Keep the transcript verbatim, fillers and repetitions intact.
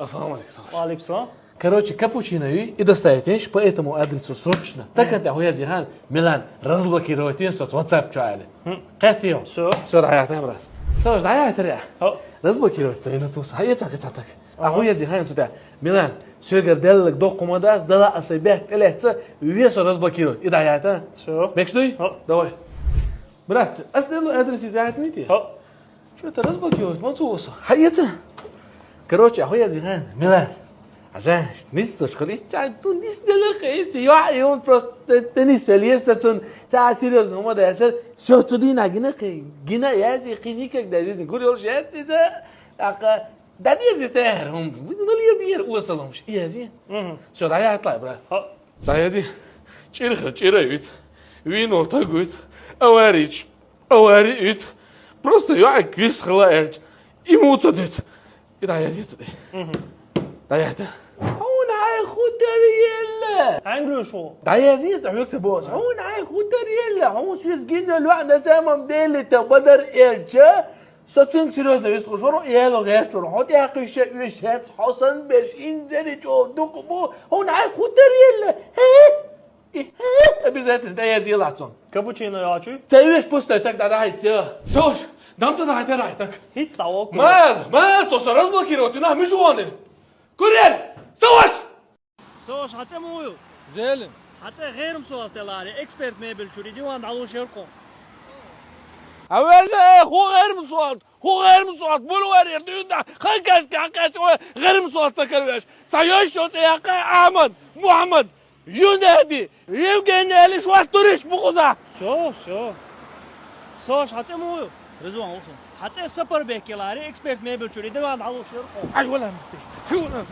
Ассаламу алейкум. Ва алейкум салам. Короче, капучино юй, и доставить, поэтому адресу срочно. Так это хуя зихан, Милан, разблокировать ин соц WhatsApp чё али. Хм. Кэти йо. Всё. Всё, даята, брат. Тоже даята, я. О. Разблокировать то, и на тус. А я так, это так. А хуя зихан сюда. Милан, сёгэр дэллэг докумадас, дала асай бэк, элэца, весо разблокировать. И даята. Всё. Бэкшнуй? О. Давай. Брат, а с адрес изятнити? О. Что это разблокировать? Мацуосо. Хаяца. Короче, ахуя зихан, Милан. А жаль, нис со школиста, ну нис не нахаете. Я, и он просто, ты не сольешься, он, ца серьезно, мода, я сэр, всё, цудина, гина, гина, я никогда в жизни курил, я, это, аха, да не зитер, он, ну, не дир, уосаломш, я зи. Мгм. Всё, да, я отлай, брат. О. Да, я зи. Чирха, чира вит. Вино тагуит. Аварич. Авари ит. Просто я квис хала эрч. И муца дит. И да, я зи цуди. Мгм. Да, я да. Хун ай хутар елла. Англиш о. Да, я зи, да, хюкте бос. Хун ай хутар елла. Хун сюз гинна луа, на самом деле, та бадар эрча. Сацын серьезно, вис хушоро, ело герчур. Хот я кыша, уш хет, хосан беш, инзери чо, дук бу. Хун ай хутар елла. Хе? И, хе? Обязательно, да, я зилацон. Капучино я чуй? Та уш пустой, так да, да, хай, всё. Сош, дам то да, да, так. Хич того. Мал, мал, то са разблокировать, на, мишуаны. Курьер, сош! Сош, хацэ мую? Зелим. Хацэ герм суал телари, эксперт мебель чури, диван далу шерко. Аверзе, ху герм суал, ху герм суал, бул варир, дюнда, хакаш, хакаш, герм суал такарвеш. Цайош, шо, цаяка, Ахмад, Мухаммад, Юнади, Евгений, али шуар туриш бухуза. Всё, всё. Сош, хацэ мую? Рызван, олсун. Хацэ сапар бекелари, эксперт мебель чури, диван далу шерко. Ай, вала, ай, вала.